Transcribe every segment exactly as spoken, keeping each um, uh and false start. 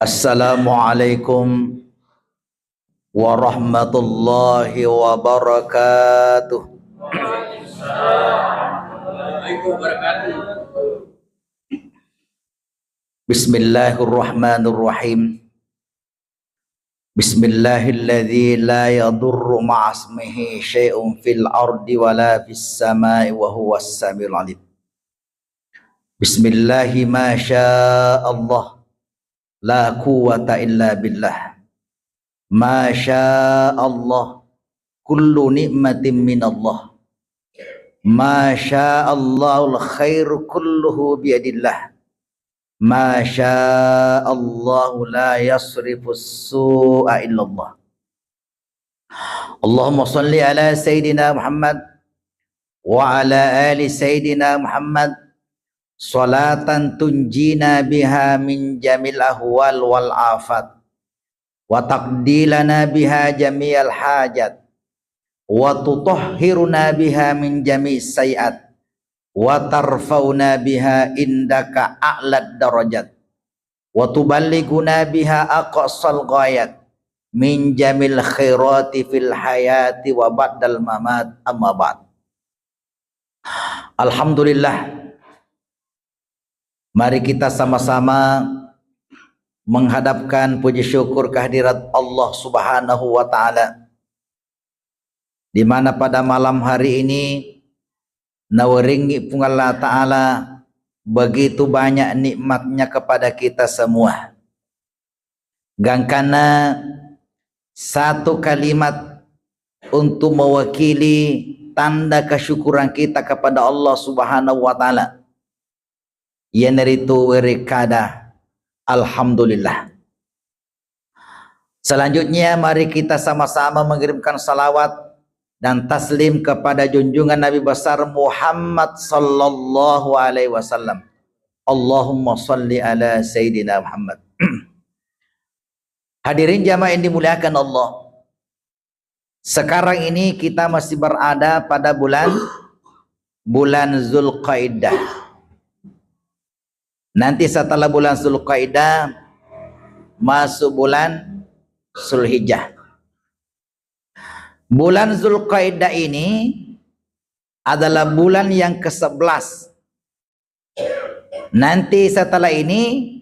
Assalamualaikum warahmatullahi wabarakatuh. Bismillahirrahmanirrahim. Bismillahilladzi la yadurru ma'asmihi syai'un fil ardi wala fis samai wa huwas samiul alim. Bismillahi ma sya Allah, la quwwata illa billah. Ma sya Allah, kullu ni'matin minallah. Ma sya Allahul khairu kulluhu biyadillah. Ma sya Allahu la yasrifus su'a illallah. Allahumma salli ala Sayyidina Muhammad wa ala ali Sayyidina Muhammad, salatan tunjina biha min jamil ahwal wal afat, wa taqdilana biha jami'al hajat, wa tutahhiruna biha min jami'is sayiat, wa tarfauna biha indaka a'lad darajat, wa tuballiguna biha aqsal ghayat min jamil khairati fil hayati wa ba'dal mamat, amma ba'd. Alhamdulillah, mari kita sama-sama menghadapkan puji syukur kehadirat Allah Subhanahu wa Ta'ala, di mana pada malam hari ini nawerengngi Puang Allah Ta'ala begitu banyak nikmatnya kepada kita semua. Gangkanna satu kalimat untuk mewakili tanda kesyukuran kita kepada Allah Subhanahu wa Ta'ala, iyanaritu werekkada alhamdulillah. Selanjutnya, mari kita sama-sama mengirimkan salawat dan taslim kepada junjungan Nabi besar Muhammad sallallahu alaihi wasallam. Allahumma salli ala Sayyidina Muhammad. Hadirin jamaah yang dimuliakan Allah, sekarang ini kita masih berada pada bulan, bulan Zulqaidah. Nanti setelah bulan Zulqaidah, masuk bulan Zulhijjah. Bulan Zulqaidah ini adalah bulan yang kesebelas. Nanti setelah ini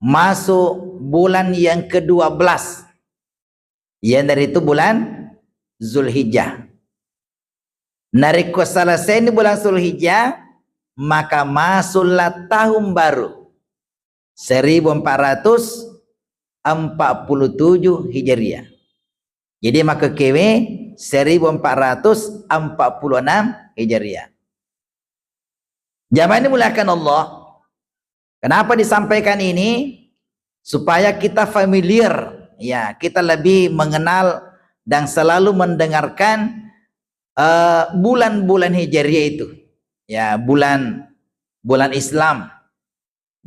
masuk bulan yang kedua belas, iyanaritu bulan Zulhijjah. Narekko selesai ni bulan Zulhijjah, maka masuklah tahun baru seribu empat ratus empat puluh tujuh Hijriah. Jadi, makkekewe seribu empat ratus empat puluh enam Hijriah. Jamaah ini dimuliakan Allah, kenapa disampaikan ini? Supaya kita familiar, ya, kita lebih mengenal dan selalu mendengarkan, eh, bulan-bulan Hijriah itu. Ya, bulan, bulan Islam.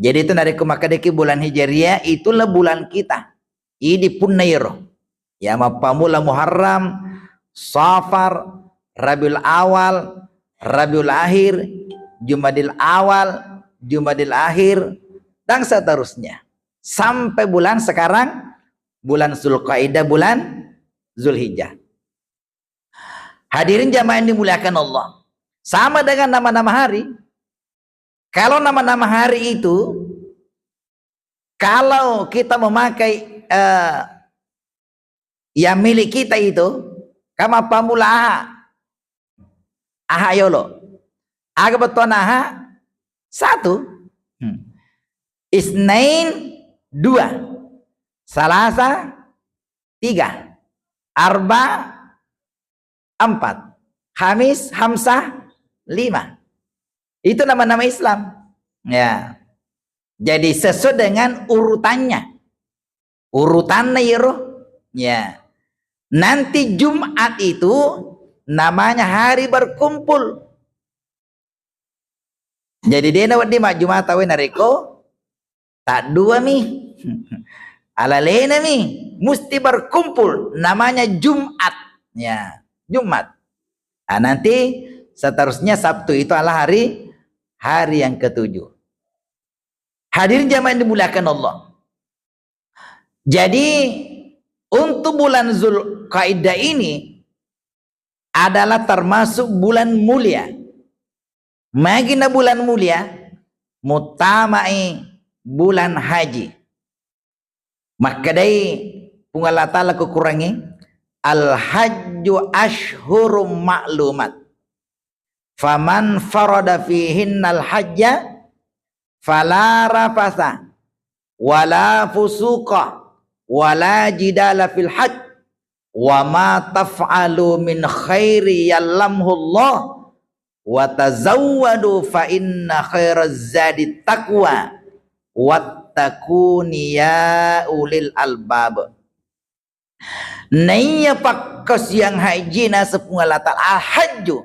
Jadi itu narekko makkedaki bulan Hijriah, itulah bulan kita. Idi punna iro. Ya, mappamula Muharram, Safar, Rabiul Awal, Rabiul Akhir, Jumadil Awal, Jumadil Akhir, dan seterusnya. Sampai bulan sekarang, bulan Zulqaidah, bulan Zulhijjah. Hadirin jamaah yang dimuliakan Allah. Sama dengan nama-nama hari. Kalau nama-nama hari itu, kalau kita memakai, eh, yang milik kita itu, kama pamula aha. Aha yolo. Aga bettuanna aha? Satu. Hmm. Isnain, dua. Salasa, tiga. Arba, empat. Hamis, hamsah, lima. Itu nama-nama Islam. Ya. Jadi sesuai dengan urutannya. Urutanna iyaro. Ya. Nanti Jumat itu namanya hari berkumpul. Jadi dena wedding majjuma tauwe narekko taddua mi. Alalena mi, musti berkumpul, namanya Jumat. Ya, Jumat. Nah, nanti seterusnya Sabtu itu adalah hari, hari yang ketujuh. Hadirin jamaah yang dimuliakan Allah. Jadi, untuk bulan Zulkaidah ini adalah termasuk bulan mulia. Magina bulan mulia, mutamai bulan haji. Makkedai Puang Allah Ta'ala ku Kurangnge, "Al-hajju ashhurum ma'lumat. Faman farada fihinnal hajja fala rafatha wala fusuqa wala jidala fil hajj. Wa ma taf'alu min khairi ya'lamhullah. Wa tazawwadu fa inna khairaz zadi taqwa. Wattaquni ya ulil albab." Naiya pakkasiang haji naseng Puang Allah Ta'ala, al-hajju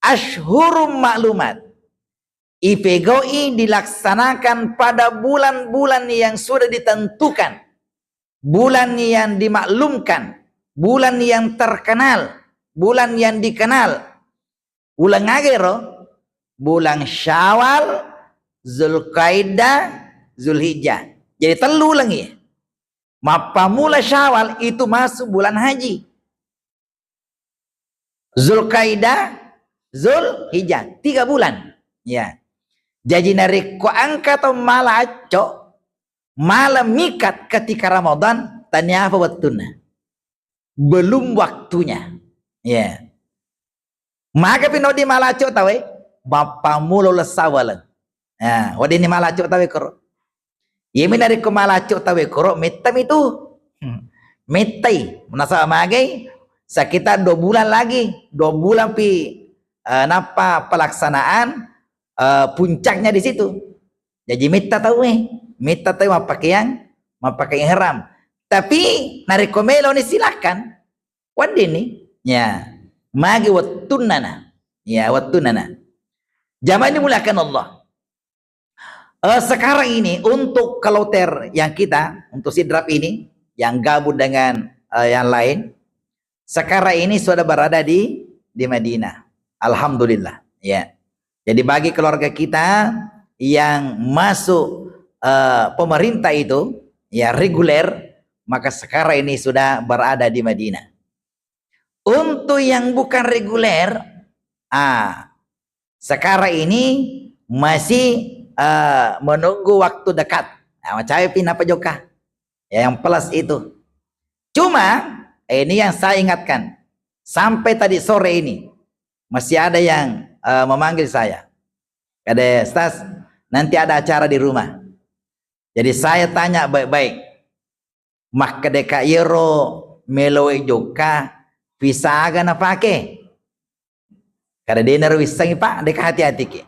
ashhurum ma'lumat. Ipegau'i dilaksanakan pada bulan-bulan yang sudah ditentukan, bulan yang dimaklumkan, bulan yang terkenal, bulan yang dikenal. Uleng aga ero? Bulan Syawal, Zulkaidah, Zulhijjah. Jadi tellu uleng iya. Mappamula Syawal itu masuk bulan haji. Zulkaidah, Zulhijjah, tiga bulan. Ya. Jadi narekko engka tau mala acco, mala mikat ketika Ramadan, taniafa wettunna. Belum waktunya. Ya. Magapi nodi mala acco tauwe? Mappamula uleng Syawal. Nah, weddinni mala acco tauwe koro. Iyami narekko mala acco tauwe koro, mettami tu. Hmm. Mettai. Nasaba magai sekitar dua bulan lagi. Dua bulan pi, eh, nappa pelaksanaan, eh, puncaknya di situ. Jadi metta tauwe, metta tauwe mappakeang, mappakeang ihram. Tapi narekko meloni silakan, weddinni. Ya, magi wettunnana. Ya, wettunnana. Jamaah dimuliakan Allah. Eh, sekarang ini untuk kloter yang kita, untuk Sidrap ini, yang gabung dengan, eh, yang lain, sekarang ini sudah berada di, di Madinah. Alhamdulillah. Ya. Jadi bagi keluarga kita yang masuk, eh, pemerintah itu, ya, reguler, maka sekarang ini sudah berada di Madinah. Untuk yang bukan reguler, ah, sekarang ini masih, eh, menunggu waktu dekat. Nah, macam pinapa jokka? Ya, yang plus itu. Cuma, eh, ini yang saya ingatkan. Sampai tadi sore ini, masih ada yang, eh, memanggil saya. Kade, "Ustaz, nanti ada acara di rumah." Jadi saya tanya baik-baik. Makkedeka iyero meloe jokka, visa aga napake? Kada denaro wissengi, Pak, deka hati-hatiki.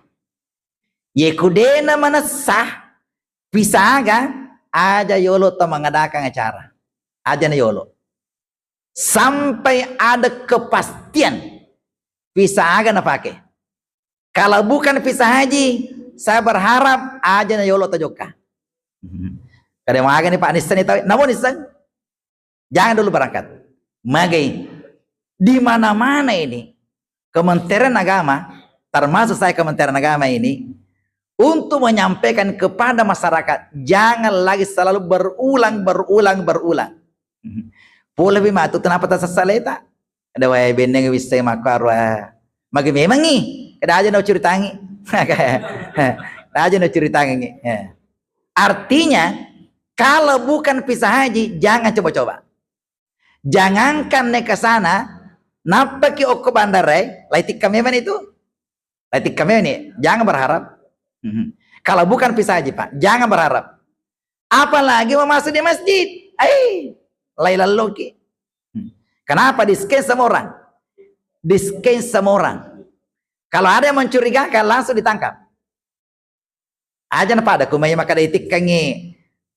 Ye ku dena manessa, visa aga, aja yolo to mangadakang acara. Aja na yolo. Sampai ada kepastian visa aga napake. Kalau bukan visa haji, saya berharap aja na yolo to jokka. Kada magani, Pak, nissani tau, namun nisseng. Jangan dulu berangkat. Magai, di mana-mana ini, Kementerian Agama, termasuk saya Kementerian Agama ini, untuk menyampaikan kepada masyarakat, jangan lagi selalu berulang, berulang, berulang. Pole pi matu, kenapa tak sesaleta? Ada wae benneng wisseng makkuaro, ah. Magi memangi, kada aja no curitangi. Kada aja no curitangi. Ya. Artinya, kalau bukan visa haji, jangan coba-coba. Jangankan naik ke sana, nappaki okko bandara, lai tikka memang itu. Lai tikka memang ni, jangan berharap. Mhm. Kalau bukan visa haji, Pak, jangan berharap. Apalagi mau masuk di masjid. Ai, lai lalloki. Hmm. Kenapa di-scan sama orang? Di-scan sama orang. Kalau ada yang mencurigakan, langsung ditangkap. Aja na pada kumai maka daitikkangi.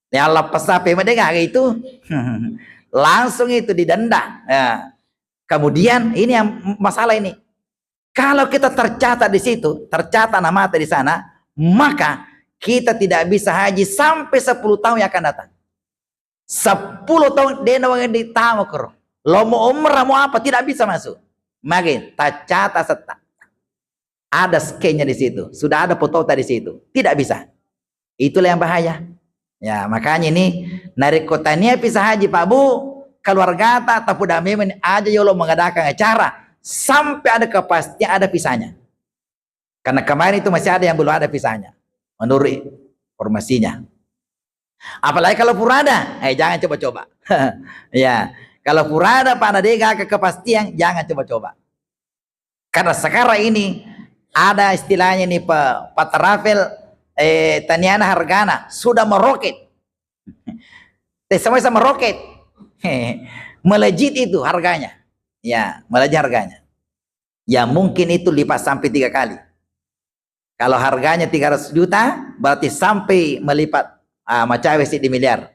Ya Allah, pesape madega itu. Langsung itu didenda. Ya. Kemudian ini yang masalah ini. Kalau kita tercatat di situ, tercatat nama kita di sana, maka kita tidak bisa haji sampai sepuluh tahun yang akan datang. Sepuluh tahun dena wangeng ditama koro. Lo mau umrah, mau apa, tidak bisa masuk. Mage, tacata setta. Ada scan-nya di situ, sudah ada foto di situ. Tidak bisa. Itulah yang bahaya. Ya, makanya ini, narekko tania visa haji, Pak Bu, keluargata tapuda memang aja yolo mengadakan acara sampai ada kepastian ada visanya. Karena kemarin itu masih ada yang belum ada visanya, menurut informasinya. Apalagi kalau furada, eh, jangan coba-coba. Ya, kalau furada pada dega ke kepastian, jangan coba-coba. Karena sekarang ini ada istilahnya nih, Pak, Pak Travel, eh, taniana hargana sudah meroket. Teh, sama sama roket. Melejit itu harganya. Ya, melejit harganya. Ya, mungkin itu lipat sampai tiga kali. Kalau harganya tiga ratus juta, berarti sampai melipat, ah, macawe si di miliar.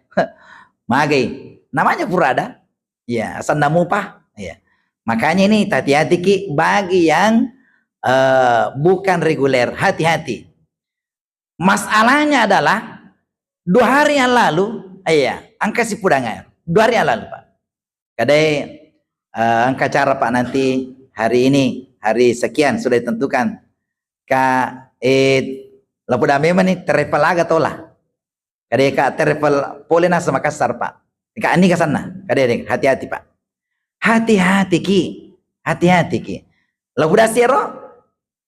Magai. Namanya furada. Ya, asal namu, Pak. Ya. Makanya ini hati-hati ki bagi yang, eh, bukan reguler, hati-hati. Masalahnya adalah dua hari yang lalu, iya, engka si pudangnga. Dua hari yang lalu, Pak. Kadai, eh, engka acara, Pak, nanti hari ini, hari sekian sudah ditentukan. Ka, eh, lapu dame mani travel aga tola. Kadai ka travel pole nasa Makassar, Pak. Ka ani kasanna. Kadai deh, hati-hati, Pak. Hati-hati ki. Hati-hati ki. Lapu dasi ero,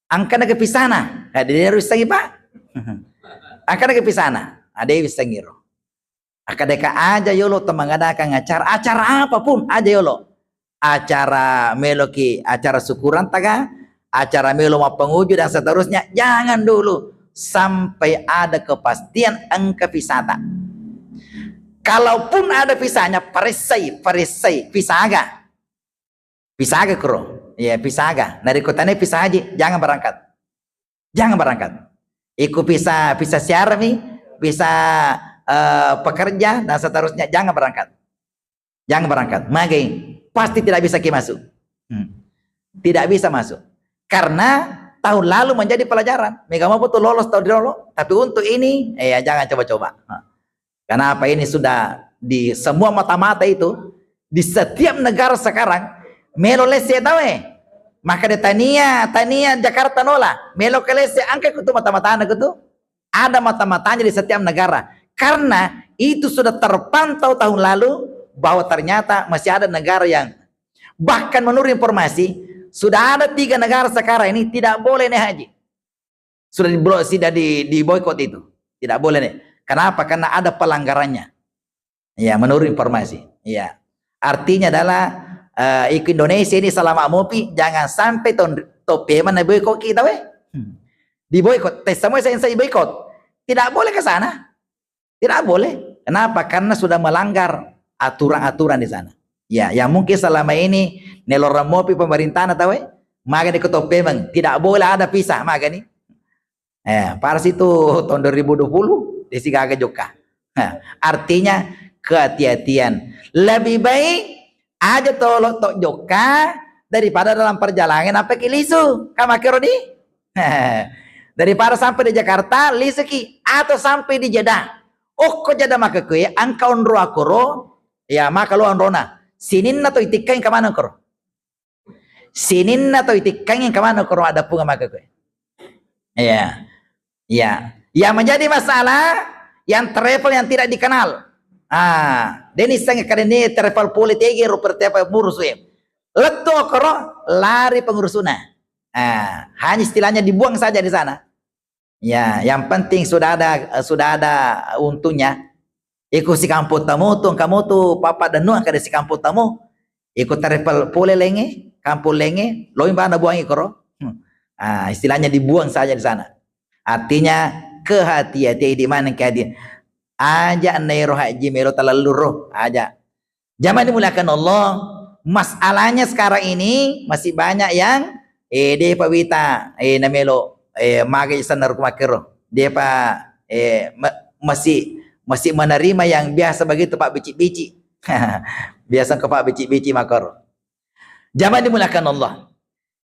engkana ke pisana. Kadai dero wissengi, Pak. Engkana ke pisana. Ada wissengi ro. Akkadaka aja yolo to mengadakan acara, acara apapun aja yolo. Acara meloki, acara syukuran taga, acara melo mappenguju dan seterusnya, jangan dulu sampai ada kepastian engka visata. Kalaupun ada visanya, paressai, paressai, visa aga. Visa aga kuro. Ya, visa aga. Narekko tania visa haji, jangan berangkat. Jangan berangkat. Iku visa, visa siarmi, visa, eh, pekerja, dan seterusnya, jangan berangkat. Jangan berangkat. Magai, pasti tidak bisa ki masuk. Hmm. Tidak bisa masuk. Karena tahun lalu menjadi pelajaran. Mega mau betul lolos tahun lalu, tapi untuk ini, eh, ya, jangan coba-coba. Nah. Kenapa ini sudah di semua mata-mata itu, di setiap negara sekarang, melo lesse tau, eh. Maka di tania, tania Jakarta nola, melo ke lesse, angka kutu mata-matana kutu. Ada mata-matanya di setiap negara. Karena itu sudah terpantau tahun lalu bahwa ternyata masih ada negara yang, bahkan menurut informasi, sudah ada tiga negara sekarang ini tidak boleh naik haji. Sudah di-, sudah di, di boykot itu. Tidak boleh nih. Kenapa? Karena ada pelanggarannya. Ya, menurut informasi. Ya. Artinya adalah, eh, iku Indonesia ini selama mopi, jangan sampai ton-, tope mana boykot kita, weh. Hmm. Di boykot, tes semua saya, saya boykot. Tidak boleh ke sana. Tidak boleh. Kenapa? Karena sudah melanggar aturan-aturan di sana. Ya, yang mungkin selama ini nelorang mopi pemerintahna tau, eh, magani ko toppemeng, tidak boleh ada visa, magani. Eh, pada situ tahun dua ribu dua puluh, desi gaga jokka. Nah, artinya kehati-hatian. Lebih baik aja tolo to jokka daripada dalam perjalanan apa ki lisu. Kamakero di? Daripada sampai di Jakarta, lisuki atau sampai di Jeddah. Okko Jeddah maka kue, angka onro akoro, ya maka lo onrona. Sininna to itikkai engka maneng koro. Sininna to itikkai engka maneng koro ada punga maka kue. Ya. Ya. Yang menjadi masalah, yang travel yang tidak dikenal. Ah, deni sang kadeni travel pole tege ro per travel burus we. Lettu okoro lari pengurusuna. Ah, hanya istilahnya dibuang saja di sana. Ya, yang penting sudah ada, sudah ada untungnya. Iko si kampung tamu tu, kamu tu papa denu angka si kampung tamu. Iko travel pole lenge, kampung lenge, loing bana buang ikoro. Hmm. Ah, istilahnya dibuang saja di sana. Artinya kehati-hatian di mana kehati-hatian. Aja nero haji melo talelluro, aja. Jamaah dimuliakan Allah, masalahnya sekarang ini masih banyak yang, eh, depa wita, eh, namelo, eh, mage senna ruku makkero. Depa, eh, ma-, masih, masih menerima yang biasa begitu, Pak, bicik-bicik. Biasa ke Pak bicik-bicik makoro. Jamaah dimuliakan Allah.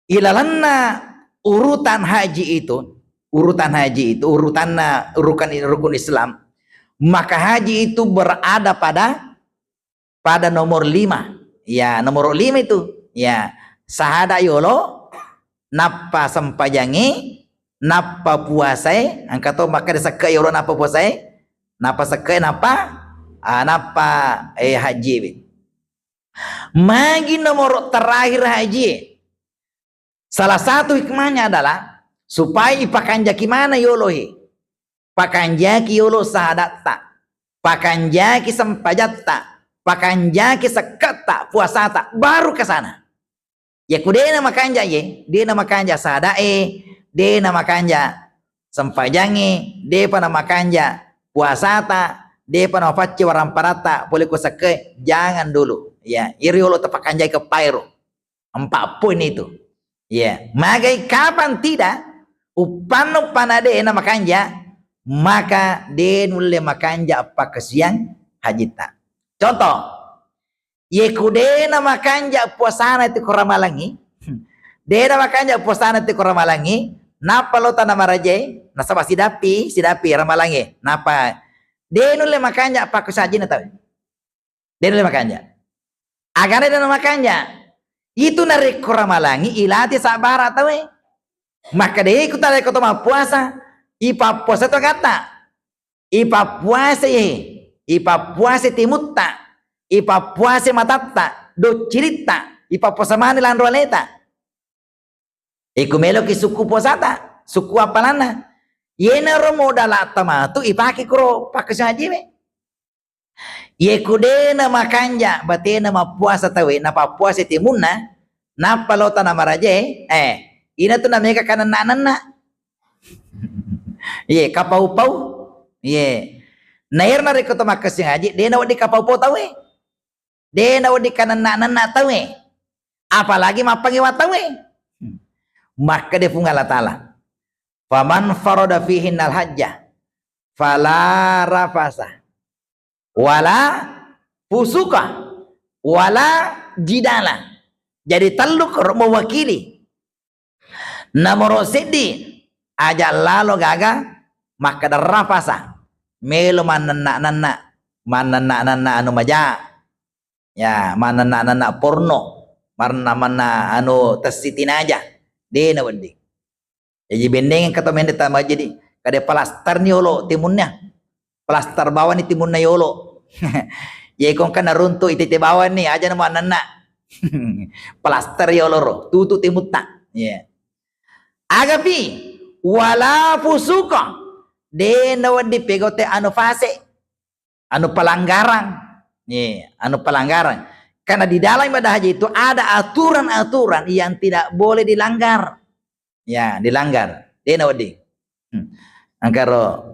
Ilalanna urutan haji itu, urutan haji itu, urutanna rukun, rukun Islam, maka haji itu berada pada, pada nomor lima. Ya, nomor lima itu. Ya, sahada yolo, nappa sempajangi, nappa puasai, angka to maka disekke yolo nappa puasai, Nappa sekke, nappa, ah, nappa, eh, haji. Magi nomoro terakhir haji. Salah satu hikmahnya adalah supaya ipakanjaki mana yolo he. Pakanjaki yolo sahadatta, pakanjaki sempajatta, pakanjaki sekketta, puasata, baru ke sana. Yakku dena makanja ye, dena makanja sahadae, dena makanja sempajange, depa na makanja puasata, depa na mapacce waramparatta, pole ko sekke, jangan dulu. Ya, iri yolo tapakanjaki ke pairo. Empat poin itu. Ya, magai kapan tidak, uppannu panade na makanja, maka de nulle makanja pakkasiwiang hajitta. Contoh, ye ku de na makanja puasana ti ko ramalangi, de na makanja puasana ti ko ramalangi, nappa lo tana marajai, nasaba sidapi, sidapi ramalangi, nappa de nulle makanja pakkasiwiang hajinna tau. De nulle makanja. Agana de na makanja. Itu narekko ramalangi ilati sabbara tauwe. Makkeda, "Eh, ku tale ko to mappuasa, ipappuasa to gatta. Ipappuasa ye, ipappuasa timutta, ipappuasa matatta, doccilitta, ipappuasa mani lanro aleta." Iku meloki sukku puasata, sukku appalanna. Yenaro modalatta matu ipake kuro pakkasiwiang hajiwe. Ye ku de na makanja batena mappuasa tauwe, napappuasa timunna, nappa lo tana marajae, eh, inatu namega kanenna-nenna. Ye, kapau-pau. Ye. Na ero narekko to makkasiwiang haji, de na wedding kapau-pau tauwe. De na wedding kanenna-nenna tauwe. Apalagi mappangewang tauwe. Makkeda Puang Allah Taala, "Faman farada fihinnal hajja fala rafasa wala fusuka wala jidala." Jadi tellu koro mewakili. Nomoro seddi, aja lalo gaga makkeda rafasa, melo mannenna-nenna, mannenna-nenna anu maja, ya, mannenna-nenna porno, manna-manna anu tessi tinaja, de na wedding. Jaji benneng engka to mende tama jadi, kada plaster ni olo timunna. Plaster bawang ni timunna yolo. Ye ko engka naruntu itete bawang ni, aja na mannenna. Plaster yolo ro, tutu timutta. Ye. Agapi, wala fusuka. De na wedding pegau te anu fase. Anu pelanggaran. Ye, anu pelanggaran. Karena di dalam ibadah haji itu ada aturan-aturan yang tidak boleh dilanggar. Ya, dilanggar. De na wedding. Hmm. Engkaro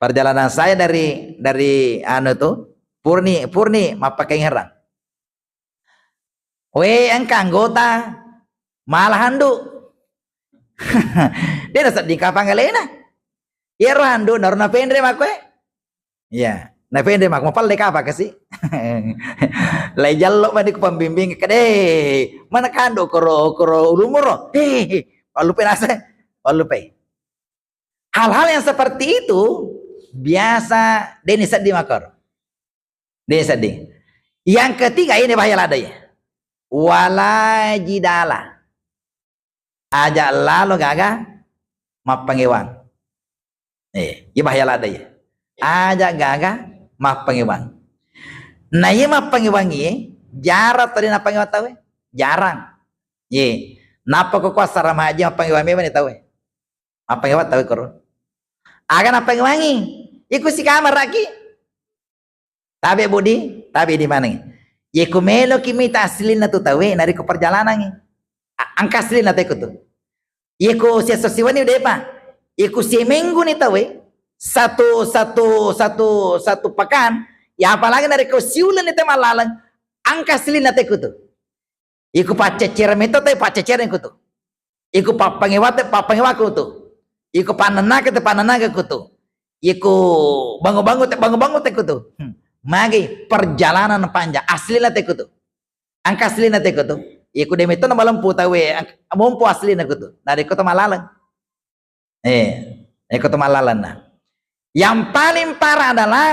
perjalanan saya dari, dari anu tu, purani, purani mappakkaingerang. We, engka anggota mala handu. De na sedding kapang alena. Iyaro handu naro napenre makkoe. Iya, napenre makko, mapelle kapang kasi. Lai jallo mani ku pembimbing kede. Mana kandu koro, koro ulumuro. Hehehe. Pallupe nase. Pallupe. Hal-hal yang seperti itu biasa de ni sedding makor. De ni sedding. Yang ketiga ini bahaya lada ya. Wala jidala. Aja lalo gaga mappangewang. Eh, iya bahaya lada ya. Aja gaga mappangewang. Nah, iya mappangewang iya jarang tadi nappangewang tau. Jarang. Ye. Napa ko kuasa ramaja mappangewang memang tau. Mappangewang tau koro. Aga nappangewangi. Iku si kamar lagi. Tabe budi, tabe di maneng. Ye ku meloki mita aslinna tu tauwe, narekko perjalanangngi. A-, engka aslinna teko tu. Ye ku siesso siwenni depa. Ye ku simenggu ni tauwe, satu, satu, satu, satu pekan, ya apalagi narekko siuleng ni te mallaleng, engka aslinna teko tu. Iku pacceccereng metto te pacceccereng kutu. Iku pappangewa te pappangewa kutu. Iku pannennake te pannennake kutu. Iku bangu-bangu te bangu-bangu te kutu. Hmm. Magi perjalanan panjang, aslina te kutu. Engka aslina te kutu. Iku de metto na malempu tauwe, ang-, mompo aslina kutu. Narekko to malaleng. Eh, eko to mallalenna. Yang paling parah adalah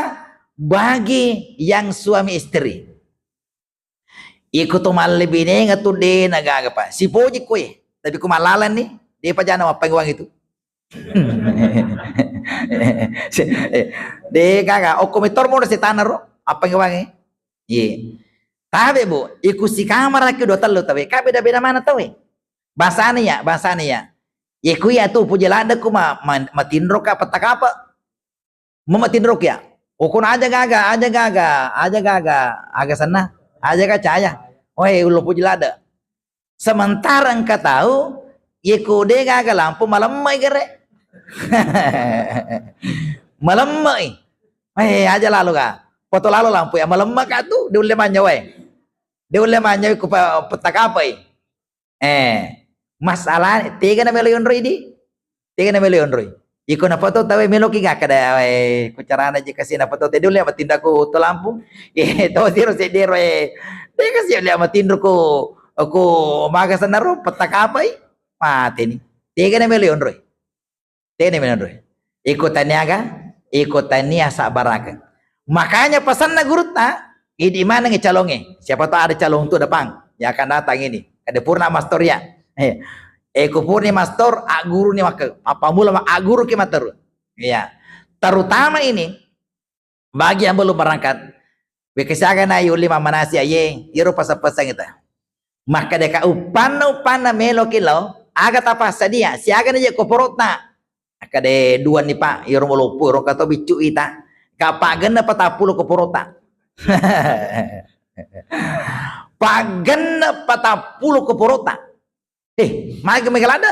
bagi yang suami istri. Iko to mallebinenga tu de na gaga pa. Sipoji koe, tapi ko mallalenni, de pa jana mappangewang itu. Eh, de gaga, okko metor mo setan ro, apa ngewangi? Ye. Tabe, Bu, iku sikamara ki dua tellu tawe, ka beda-beda mana tawe. Bahasane ya, bahasane ya. Ye ku ya tu puji ladde ku ma, ma, matinro ka petta kapa. Mamatinro ki ya. Okona aja gaga, aja gaga, aja gaga, aga senna, aja ga caya. Woi, ullo puji ladde. Sementara engka tau, ye ku de gaga lampu, malemme i gere. Malemme i. Eh, aja lalo ga. Poto lalo lampu ya, malemme ka tu, de ulle manyawai. De ulle manyawai ku pa-, petta kapa i. Eh, masalah tega na melo yonroi di? Tega na melo yonroi? Iko na foto tawe melo ki ga kada, eh, ku carana je kasi na foto te dulu ya, matinda ku to lampu. Eh, to siro sedero, eh. Tega si le matinro ku, ku maga senaro petta kapa i? Mate ni. Tega na melo yonroi? Tena menonroi. Iko taniaga, iko tania sabbarakeng. Makanya pesanna gurutta, idi maneng calonge. Siapa tahu ada calon tu depan yang akan datang ini. Kada purna mastor ya. Eh, eko purni mastor, aguru ni maka. Apa mula ma-, aguru ki materu. Ya. Terutama ini, bagi yang belum berangkat, wekasiaga na yuli mammanasi aye, iyaro pasang-pasang ita. Makkadaka uppanna, uppanna meloki lao, aga tapassadia, siaga na je ko porotta. Akkade dua ni, Pak, iyaro maloppo, ro kato biccu ita. Ka paggenna patappulo ko porotta. Paggenna patappulo ko porotta. Eh, magi mega ladde.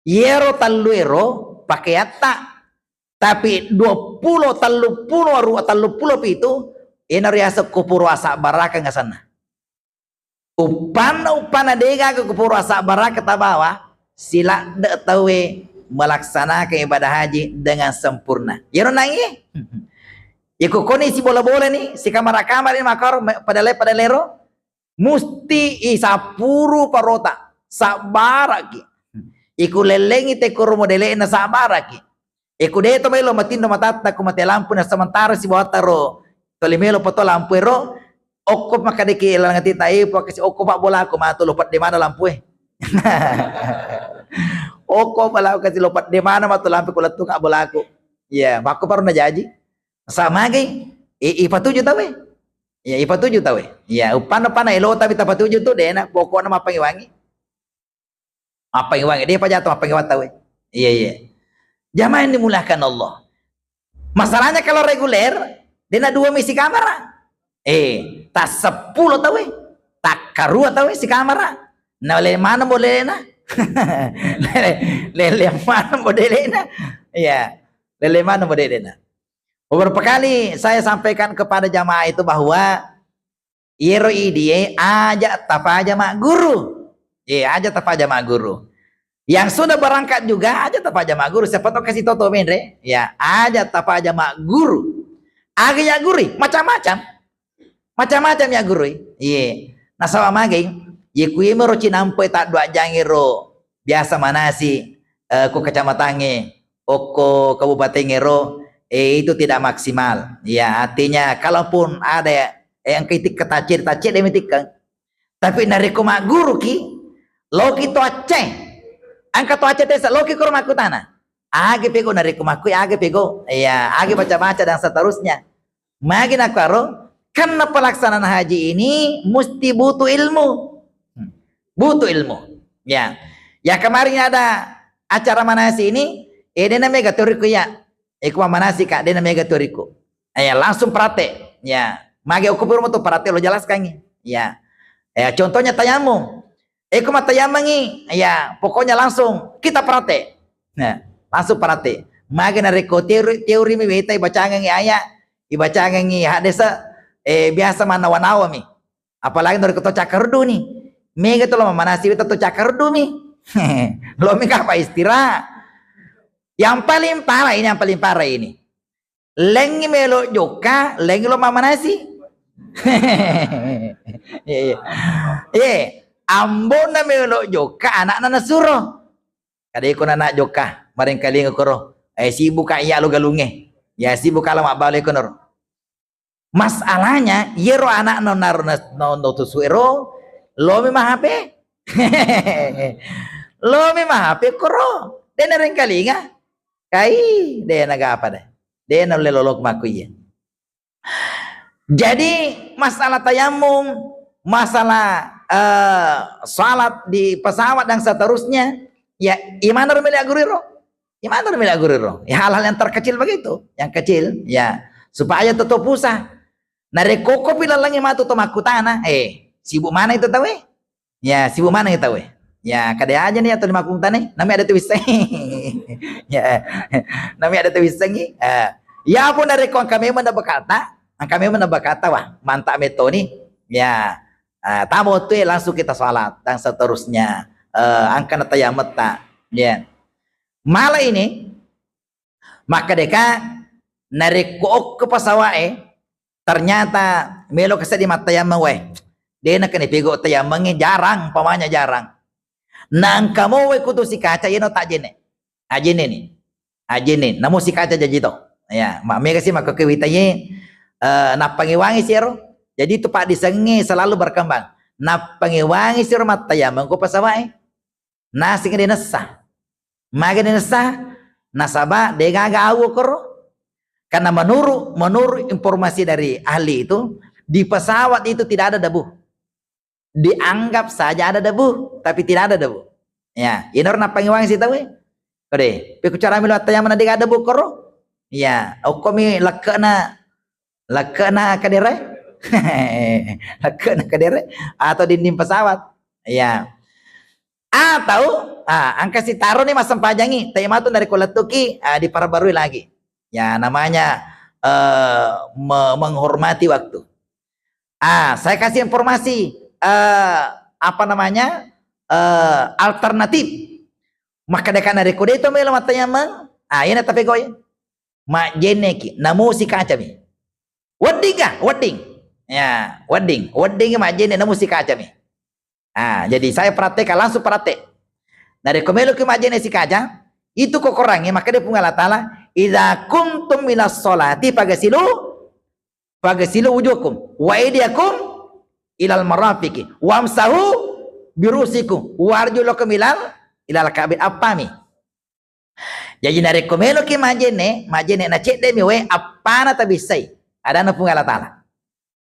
Iyaro tallu ero pakeatta. Tapi dua puluh, telluppulo aru, telluppulo pitu, ena riaseng kupuro asabbarakeng asenna. Uppanna, uppanna degaga kupuro asabbarakeng tabawa, siladde tauwe melaksanakan ibadah haji dengan sempurna. Iyaro nangi? Iko koni sibola-bola ni, sikamara-kamara ni makaro, me-, padale-padalero, musti isappuru parota, sabbaraki. Iku lellengi te koro modele'na, sabbaraki. Iku de to melo matinro matatta ku mate lampu na sementara sibawa taro toli melo poto lampu ero, okko makkadeki laleng ati tai, po kasi okko pa bolaku matu lo pedde mana lampu e. Okko bolaku kasi lo pedde mana matu lampu ku lettu ka bolaku. Iya, makko paro na jaji. Samagai, i-, ipatuju tauwe. Iya, ipatuju tauwe. Iya, uppanna-panna elo tapi tapatuju tu dena, pokokna mappangiwangi. Mappangiwangi, de pajato mappangiwang tauwe. Iya, iya. Jamaah yang dimuliakan Allah. Masalahnya kalau reguler, dena dua misi kamera. Eh, tasseppulo tauwe. Takkarua tauwe si kamera. Na le mana bolehna? Lele, lele mana bolehna? Iya. Lele mana bolehna? Beberapa kali saya sampaikan kepada jamaah itu bahwa iyero idie aja tapaja magguru. Ye, aja tapaja magguru. Yang sudah berangkat juga aja tapaja magguru. Siapa tahu kasih toto menre. Ya, aja tapaja magguru. Aga ya guru, macam-macam. Macam-macam ya guru. Ye. Nasaba magai, ye kuimero cinampe ta dua jangiro biasa manasi, eh, ko kecamatangnge, okko kabupaten ero, eh, itu tidak maksimal. Ya, artinya kalaupun ada, eh, engka itikka tacir, tacir demi tikkeng. Tapi narekko magguruki, loki to acce. Engka to acce tesa, loki koro makkutana. Age pego narekko makkui, age pego. Ya, age baca-baca dan seterusnya. Magi nakkaro, karena pelaksanaan haji ini mesti butuh ilmu. Hmm. Butuh ilmu. Ya. Ya, kemarin ada acara manasi ini, eh, dena mega teoriku ya. Eh, kuma manasi ka, dena mega teoriku. Eh, ya, langsung praktek. Ya. Magi aku perlu tu praktek lo jelaskan. Ya. Ya, contohnya tayamum. Eh, kuma tayamangi, ya, pokoknya langsung kita praktek. Nah, langsung praktek. Magi narekko teori, teori mi weta ibacangengi ayat, ibacangengi hadis, eh, biasa manawa-nawa mi. Apalagi narekko to cakkaruddu ni. Mega to lo mamanasi weta to cakkaruddu mi. Lo mi kapa istirahat. Yang paling parah ini, yang paling parah ini. Lengngi melo jokka, lengngi lo mamanasi. Iya, iya. Iya, ambona melo jokka, anakna nasuro. Kada iko nana jokka, marengkalinga koro. Eh, sibuk ka iya lo galunge. Ya, sibuk kala mabbalo iko noro. Masalahnya, yero anakna naro nas-, no, no tusu ero, lo mi mahape. Lo mi mahape koro. Dena rengkalinga. Kai, de nagapa de. De naulle lolok makku iya. Jadi masalah tayamum, masalah eh, salat di pesawat dan seterusnya, ya imana rumile aguriro. Imana rumile aguriro. Ya hal-hal yang terkecil begitu, yang kecil, ya supaya tetap usah. Narekko ko pilalangi matu to makkutana, eh sibuk mana itu tawe? Ya, sibuk maneng tau e. Ya, kada aja nih atau lima puluh tane, nami ada tuh bisa. Ya, nami ada tuh bisa nih. Eh, ya pun dari ko angka memang na bakata, angka memang na bakata wah, mantap metoni. Ya, eh, tamu tuh langsung kita sholat dan seterusnya. Eh, angka na tayametta. Ya. Malah ini, maka deka narekko okko pesawat e, ternyata melo keseddi mattayameng wae. De na kene pego tayameng jarang, pamanya jarang. Na engka mo wae kutu sikaca yeno tak jene. Ajene ni. Ajene. Namo sikaca jaji to. Ya, ma mega sih makko kewita ye eh, nappangi wangi siro. Jadi itu pak disengi selalu berkembang. Nappangi wangi siro mattayameng ko pesawat e. Naseng de nessa. Maga de nessa? Nasaba de gaga awu koro. Karena menurut menurut informasi dari ahli itu, di pesawat itu tidak ada debu. Dianggap saja ada debu, tapi tidak ada debu. Ya, inor nappangi wangi sitawe. Kode, peku cara milo tayameng na de gaga debu koro? Ya, okko mi lekkena lekkena kedere. Lekkena kedere atau dinding pesawat. Ya. Atau ah, angka sitaro nih mas sempajangi, tapi matu dari kulettuki ah, diperbarui lagi. Ya, namanya eh, me- menghormati waktu. Ah, saya kasih informasi eh, apa namanya eh, alternatif. Maka dekana rekodeto melo mattayameng, ah, ina tapi koi. Majjenneki, namusi kacami. Wedding kah? Wedding. Ya, wedding. Wedding majjenne namusi kacami. Ah, jadi saya praktek, langsung praktek. Narekko meloki majjenne sikaca, itu kokorangnge, maka dia Puang Allah Ta'ala, "Idza kumtum ila sholati fagasilu, fagasilu wujuhakum, wa aidiyakum ilal marafiqi, wamsahu birusikum, warjulakum ilal, ilal ka'bi." Appami. Jaji narekko meloki majjenne, majjenne na cedde mi wae appana tabissai. Adana Puang Allah Ta'ala.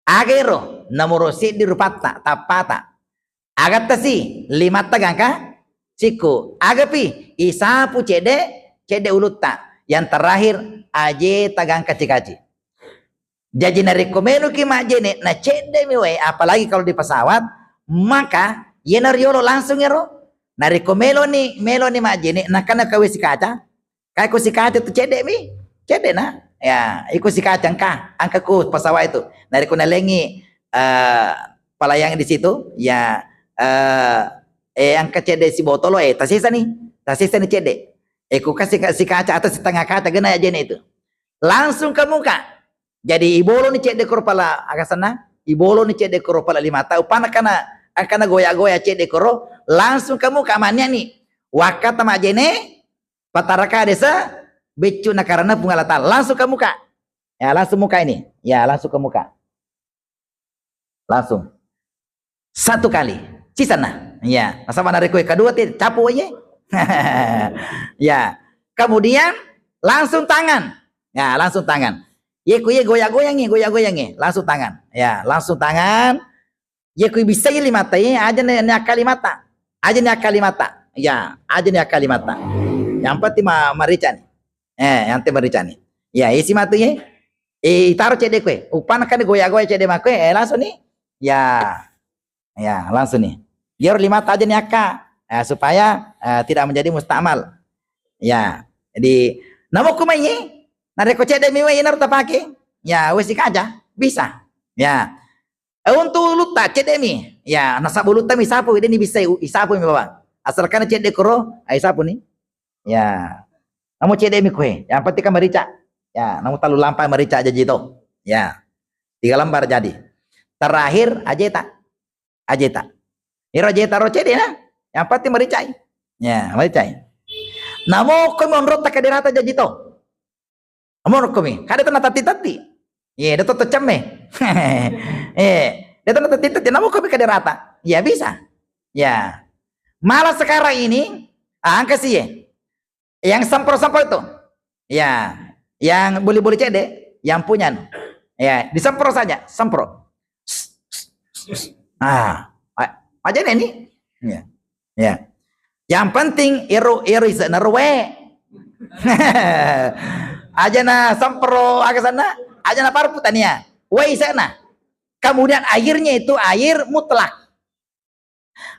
Aga ero? Nomoro seddi rupatta, tappata. Aga tasi, limatta gangka sikku. Agapi, isapu cedde, cedde ulutta. Yang terakhir, aje tagangka cikaci. Jaji narekko meloki majjene na cedde mi wae, apalagi kalau di pesawat, maka yena riolo langsung ero. Narekko meloni meloni majjene nakana kawe sikaca, kai ko sikaca tu cedde mi, cedde na. Ya, iko sikaca angka, angka ku pesawat itu. Narekko nalengi eh, pelayan di situ, ya eh, eh angka cedde si botolo eh tasesa ni, tasesa ni cedde. Eh ku kasih sikaca atau setengah kaca gena ajene itu. Langsung ke muka. Jadi iboloni cedde koro pala agasanna, iboloni cedde koro pala limata, upana kana angkana goya-goya cedde koro, langsung kamu kamaniani. Wakkata majene, pataraka desa, beccu nakarana Puang Allah Ta'ala. Langsung ke muka. Ya, langsung muka ini. Ya, langsung ke muka. Langsung. Satu kali. Cisana. Ya, nasaba narekko kedua te capu ye. Ya. Kemudian langsung tangan. Ya, langsung tangan. Ye ku ye goyang-goyangi, goyang-goyangi, langsung tangan. Ya, langsung tangan. Ye ku bisa lima mata, ye aja ne, ne akali mata. Aja ne akali mata. Ya, aja ne akali mata. Yang penting ma, maricani. Eh, yang penting maricani. Ya, isi matu ye. Eh, itaro cedde kue. Upana kan goyang-goyang cedde makue, eh langsung ni. Ya. Ya, langsung ni. Iyaro lima mata aja ni akka. Ya, supaya eh, tidak menjadi musta'mal. Ya. Jadi, namo kumai ye. Narekko cedde mi wae naro tapake. Ya, wesi kaja. Bisa. Ya. Eh, untuk ulutta cedde mi. Ya, nasaba ulutta mi sapu, deni bisa isapu mi bawang. Asalkan cedde koro, ai sapu ni. Ya. Namo cedde mi kue. Yang penting kan merica. Ya, namo talu lampa merica aja jito. Ya. Tiga lembar jadi. Terakhir ajeta. Ajeta. Iro ajeta ro cedde na. Yang penting mericai. Ya, mericai. Namo ko monro takadirata jaji to. Monro komi. Kada to natati-tati. Ye, dato to cemme. Eh, dato natati-tati. Namo komi kadirata. Ya bisa. Ya. Malah sekarang ini angka sih ye. Yang sampel-sampel itu. Ya, yang boleh-boleh cedde, yang punya anu. Ya, disempro saja, sempro. Ah, a-, aja nih. Ya. Ya. Yang penting ero, ero ise'na ro wae. Aja na sempro aga sana, aja na parfum tania. Wae ise'na. Kemudian airnya itu air mutlak.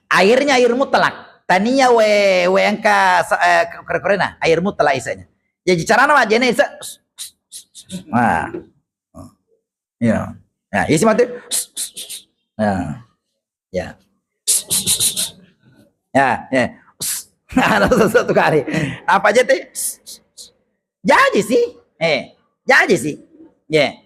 Airnya air mutlak. Tania wae, wae engka sa-, eh, kore-korena, air mutlak ise'na. Jadi carana majene ise-, nah. Ya. Nah, isi mati. Nah. Ya. Ya, ya. Ada satu kali. Apa aja teh? Jaji sih. Eh, jaji sih. Ya.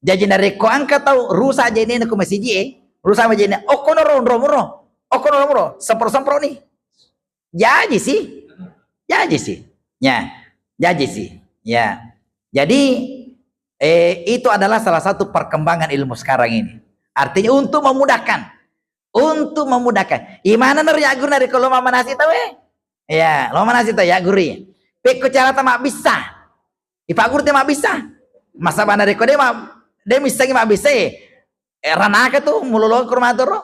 Jaji narekko engka tau rusak jenena ko masiji e, rusak jenena, okkono ro, ro, ro. Okkono ro, ro. Sempro-sempro nih. Jaji sih. Jaji sih. Ya. Jaji sih. Ya. Jadi, eh, itu adalah salah satu perkembangan ilmu sekarang ini. Artinya untuk memudahkan. Untuk memudahkan. Imana ner ya guru narekko lo mamanasi tau e. Ya, lo manasi tau ya guru. Pekko carata mabbissa. Ipagguru te mabbissa. Masa bana rekko de ma-, de missengi mabbissa e. Eh, ranaka tu mulolong ke rumah tu ro.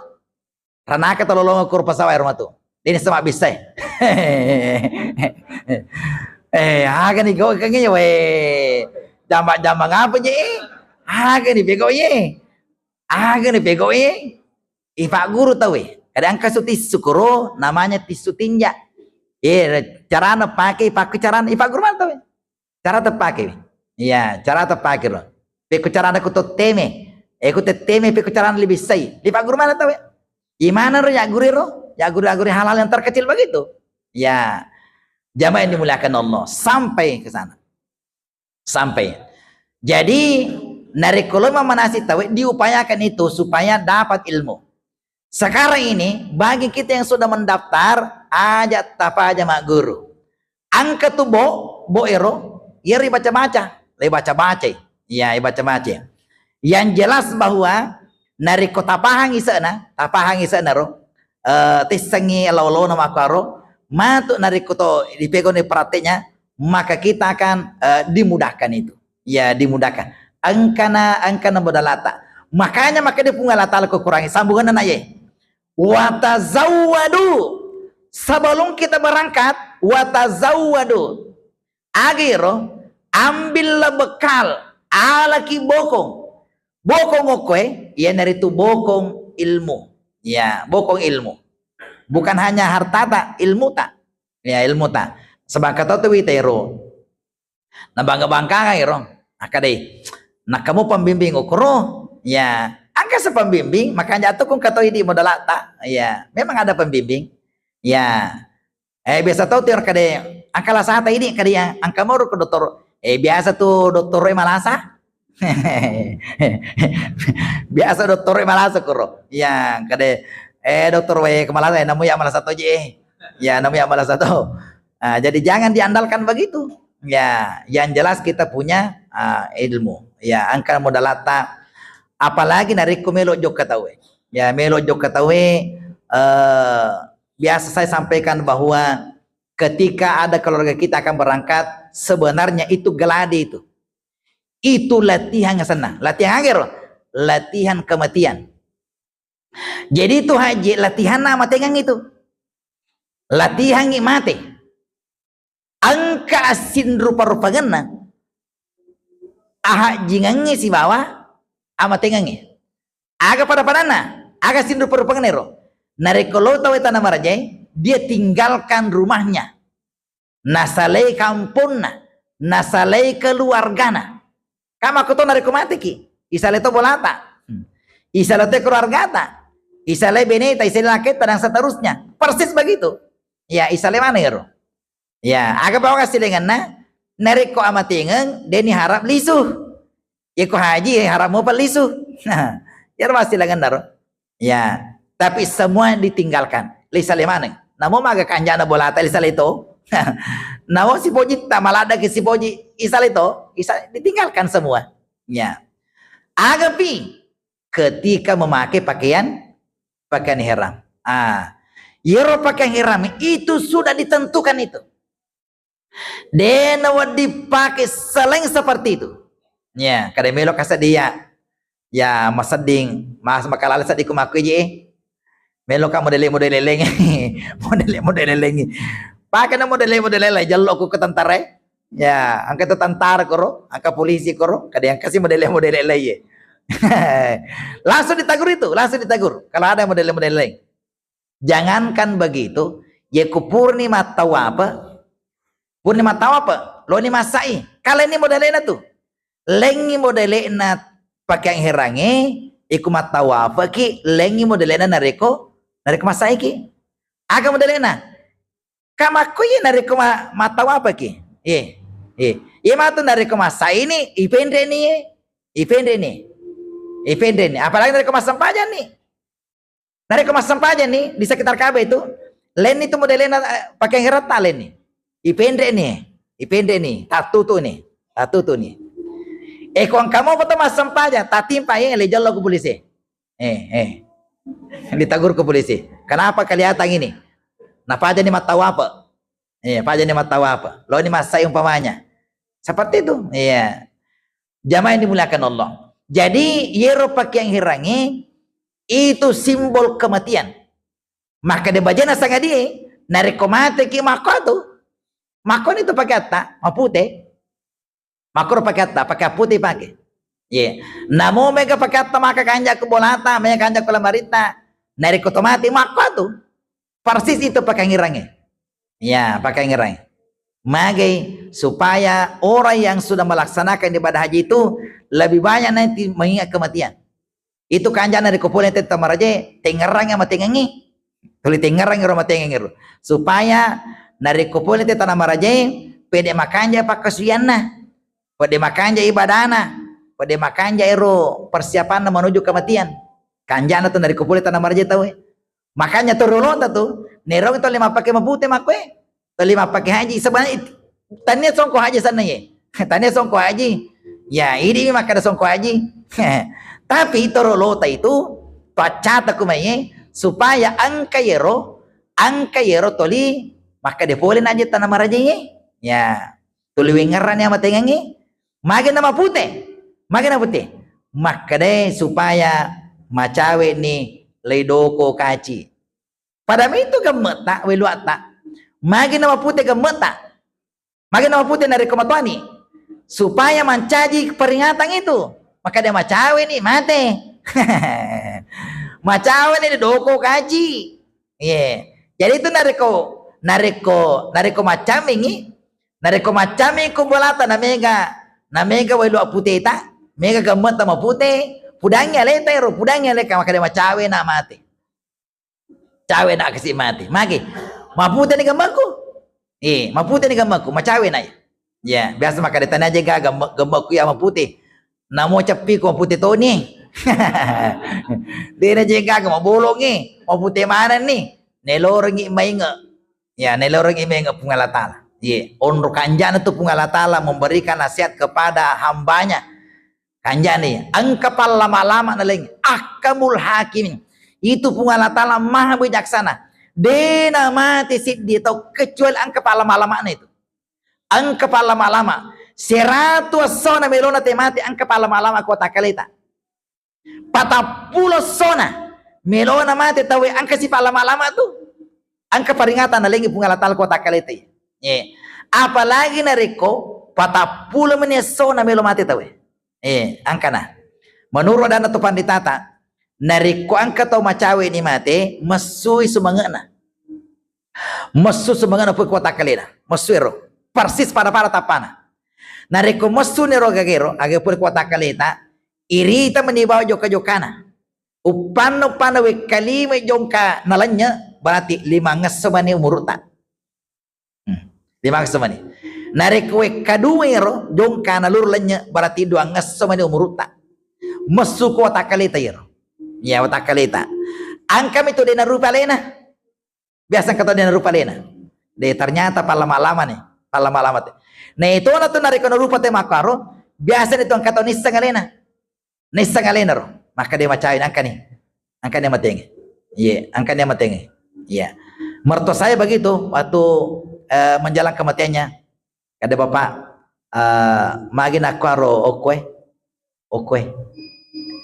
Ranaka tu lolong ke pesawat rumah tu. Dini sama bisa. Eh, aga ni kau kengi we. Jambak-jambak apa je? Aga ni bego ye. Aga ni bego ye. Ipagguru tau e. Kada engka su tissu kuro, namanya tissu tinja. Eh, carana pake, pake carana ipagguru mana tau e. Cara tepake. Iya, cara tepake ro. Pekko carana ku totteme. Eh, ku tetteme pekko carana lebih sai. Ipagguru mana tau e. Imana ro ya guru ro? Ya guru-guru hal-hal yang terkecil begitu. Ya. Jamaah yang dimuliakan Allah, sampai ke sana. Sampai. Jadi, narekko lo mamanasi tau e, diupayakan itu supaya dapat ilmu. Sekarang ini, bagi kita yang sudah mendaftar, aja tapaja magguru. Engka tu bo, bo ero, iyaro ibaca-baca, le baca-baca. Iya, ibaca-baca. Yang jelas bahwa narekko tapahang ise'na, tapahang ise'na ro, eh, tissengi lao-laona makkaro, matu narekko to dipegoni prakteknya, maka kita akan, eh, dimudahkan itu. Ya, dimudahkan. Engkana, engkana modalata. Makanya maka dia Puang Allah Ta'ala kukurangi sambungan anak ye. Watazawwadu. Sebelum kita berangkat, watazawwadu. Agiro, ambillah bekal, alaki bokong. Bokong okkoe, iyanaritu bokong ilmu. Ya, bokong ilmu. Bukan hanya hartata, ilmuta. Ya, ilmuta. Sebab kata tu wita ero. Nabangga-bangga ero. Akkadai. Nakkamu pembimbing okoro. Ya, engka se pembimbing, makanya tu kung katoi di modalata. Ya, memang ada pembimbing. Ya. Eh, biasa tau tiwar kade, engka lasata idi kade ya, engka mau ke dokter. Eh, biasa tu dokter e malasa. Biasa dokter e malasa kuro. Ya, kade, eh, dokter we ke malasa, eh, namu ya malasa to je. Ya, namu ya malasa to. Ah, jadi jangan diandalkan begitu. Ya, yang jelas kita punya, ah, ilmu. Ya, engka modalata. Apalagi narekko melo jokka tau e. Ya, melo jokka tau e, eh, biasa saya sampaikan bahwa ketika ada keluarga kita akan berangkat, sebenarnya itu geladi itu. Itu latihan senna. Latihan aga ro? Latihan kematian. Jadi itu haji latihan amatengeng itu. Latihan mate. Engka assinrupa-rupangenna ahajjingengnge sibawa amatengengnge. Aga pada-padanna? Aga sinrupa-rupangenna ero? Narekko lo tau e tana marajae, dia tinggalkan rumahnya. Nasalai kamponna, nasalai keluargana. Kama ko to narekko mateki, isalai to bolata. Hmm. Isalai to keluargata. Isalai beneta, isalai laketta dan seterusnya. Persis begitu. Ya, isalai mana ero? Ya, aga bawang assilengenna, narekko amatengeng, deni harap lisu. Iko haji, harap mopa lisu. Nah, iyaro assilengenna ro. Ya, tapi semua ditinggalkan. Lisa lemaneng. Namo maga kanjana bolata lisa leto. Namo sipoji tamaladda ke sipoji isa leto, isa ditinggalkan semua. Ya. Agapi ketika memakai pakaian, pakaian ihram. Ah, iyaro pakaian ihram itu sudah ditentukan itu. De' nawedding pake selain seperti itu. Ya, kada melo kasedia. Ya, masedding, mas makalale seddi ku makkuiji, eh. Melo ka modele-modele laing. Modele-modele laing. Pake na modele-modele laing, jello ku ke tentara, eh. Ya, engka tu tentara koro, engka polisi koro, kada engka si modele-modele laing, eh. Langsung ditegur itu, langsung ditegur. Kalau ada modele-modele laing. Jangankan begitu, ye ku purani mattawapa, purani mattawapa, loni massai. Kala ni modelena tu. Laingi modelena pakeang herangnge, iku mattawapaki, laingi modelena narekko, narekko massaiki. Aga modelena? Kamakku ye narekko ma-, mattawapaki. Ye, ye. Ye matu narekko massaini, ipenreni ye. Ipenreni. Ipenreni. Apalagi narekko massempajang ni. Narekko massempajang ni di sekitar Ka'bah itu, lainni tu modelena, eh, pakeang herata lainni. Ipenreni, ipenreni, tattutu ni, tattutu ni. Eh, ko engka mo foto massempajang, tatimpa, eh, le jello ku polisi. Eh, eh. Ditegur ku polisi. Kenapa kelihatan ini? Napajani mattawapa. Eh, pajani mattawapa. Loni massai umpamanya. Seperti itu. Iya. Jamaah yang dimuliakan Allah. Jadi, yero pakeang herangnge itu simbol kematian. Maka de bajena sangadie, narekko mateki makko tu. Makko ni tu pakeatta, mapute. Makkoro pakeatta, pakeang pute pake. Ye. Namo mega pakeatta maka kanja ku bolata, mega kanja ku lamaritta. Narekko to mate makko tu. Persis itu pakeang herangnge. Ya, pakeang herangnge. Magai supaya orang yang sudah melaksanakan ibadah haji itu lebih banyak nanti mengingat kematian. Itu kanjana narekko pole te tana marajae, tengngerangngi amatengengngi. Tuli tengngerangngi ro amatengengngi ro. Supaya narekko pole te tana marajae, pede makanja pakkasuwianna, pede makanja ibadana, pede makanja ero persiapanna menuju kematian. Kanjana tu narekko pole tana marajae tauwe. Makanya to riolota tu, naeromi toli mappake mapute makkoe, toli mappake haji. Sebenarnya it-, tania songko haji sanna ye. Tania songko haji. Ya, idi mi makkeda songko haji. Tapi to riolota itu, to accata ku mai ye, supaya engka yero, engka yero toli makkeda pole na haji tana marajae ye. Ya. Tuli wengngerrani amatengengngi, magi na mapute, magi na pute. Makkedae supaya macawe ni lai doko kaci. Pada mitu gemme'ta, weluatta. Magi na mapute gemme'ta. Magi na mapute narekko matoani. Supaya mancaji peringatan itu. Makkedae macawe ni mate. Macawe ni doko kaci. Iya. Jadi itu narekko, narekko, narekko maccamingi, narekko maccamingi ku bolata na mega, na mega wai lua puteta, mega gemme'ta mapute, pudangi aleta ero, pudangi aleka makkeda macawe na mate. Cawe na kasi mate. Magi, mapute ni gemme'ku? Eh, mapute ni gemme'ku, macawe na ya. Ya, biasa makkeda tania je ga gemme-, gemme'ku ya mapute. Namo ceppi ko mapute toni. Dena je gaga mabolongi, mapute manenni. Nelorengi mainge. Ya, nelorengi mainge Puang Allah Taala. Ye, onro kanjana tu Puang Allah Taala memberikan nasihat kepada hambanya. Kanjani, engka pallama-lama naleng, ahkamul hakimin. Itu Puang Allah Taala maha bijaksana. Dena mate siddi tau kecuali engka pallama-lamana itu. Engka pallama-lama. Seratu essona melona te mate engka pallama-lama ko takkaleta. Patappulo essona melona mate tauwe engka si pallama-lama tu. Engka peringatan nalengi Puang Allah Taala ko takkaleta. Ye. Apalagi narekko patappulo meni essona melo mate tauwe. Eh, engkana. Menurut adanna tu panditata, narekko engka tau macawe ni mate, messui sumange'na. Messu sumange'na pole ko takkalena. Messu ero. Persis pada-pada tappana. Narekko messu nero gagero, aga pole ko takkaleta, irita meni bawa jokka-jokkana. Uppanna, uppanna wekka lima jongka nalennye, berarti lima ngesso mani umurutta. Hmm. Lima ngesso mani. Narekko wekka dua ero, jongka naluru lennye, berarti dua ngesso mani umurutta. Messu ko watakkaleta ero. Ya, watakkaleta. Engkami tu de narupa alena. Biasa engka tau de narupa alena. De, ternyata pallama-lama ni, pallama-lama te. Na itona tu narekko narupa te makkaro, biasa ni tu engka tau nisseng alena. Nisseng alena ro, makkeda macawe ni, engka ni. Engka ni matenge. Iya, engka ni matenge. Iya. Mertua saya begitu, waktu, eh, menjelang kematiannya, Kada bapak, eh, magi nakkuaro okkoe, okkoe.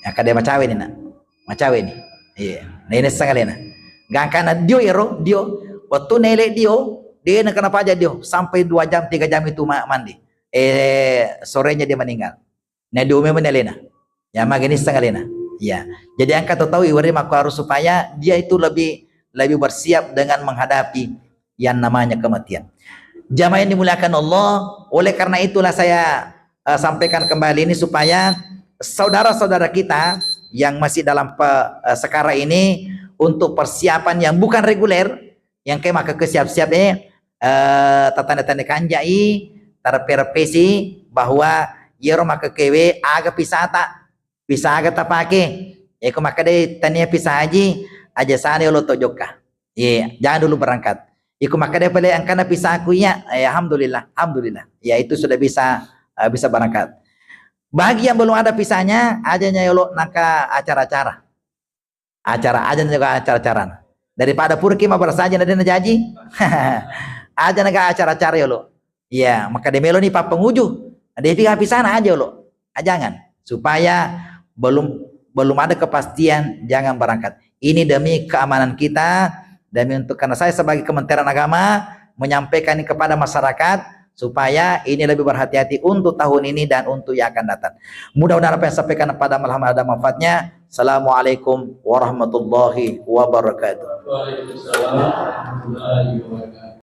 Ya, kada macawe ni, nak. Macawe ni. Iya. Nah, ini setengah lena. Gangkana dio ero, dio. Waktu nele dio, dia nak kena pajak dio. Sampai dua jam, tiga jam itu ma-, mandi. Eh, sorenya dia meninggal. Nah, diumumkan alena. Ya, magi nisseng alena. Ya. Jadi engka tau-tau iwari makkuaro supaya dia itu lebih, lebih bersiap dengan menghadapi yang namanya kematian. Jamaah yang dimuliakan Allah, oleh karena itulah saya, eh, sampaikan kembali ini supaya saudara-saudara kita yang masih dalam pe-, eh, sekarat ini untuk persiapan yang bukan reguler, yang ke maka ke siap-siap, eh, eh, tatanda-tanda kanjai, tarepe-repesi bahwa yero maka kewe aga pisata, pisa aga tapake. Eko maka de tania pisa haji, aja sana yolo to jokka. Iya, jangan dulu berangkat. Iko maka de pale engkana pisaku iya, eh, alhamdulillah, alhamdulillah. Ya, itu sudah bisa, eh, bisa berangkat. Bagi yang belum ada pisanya, aja nyayolo naka acara-acara. Acara aja juga acara-acara. Daripada purki ma bersaja na dena jaji. Aja naga acara-acara yolo. Iya, maka de melo ni pappenguju. Depi hapisana aja yolo. Ah, jangan. Supaya belum, belum ada kepastian, jangan berangkat. Ini demi keamanan kita, demi untuk, karena saya sebagai Kementerian Agama menyampaikan ini kepada masyarakat supaya ini lebih berhati-hati untuk tahun ini dan untuk yang akan datang. Mudah-mudahan apa yang saya sampaikan pada malam ada manfaatnya. Assalamualaikum warahmatullahi wabarakatuh. Waalaikumsalam warahmatullahi wabarakatuh.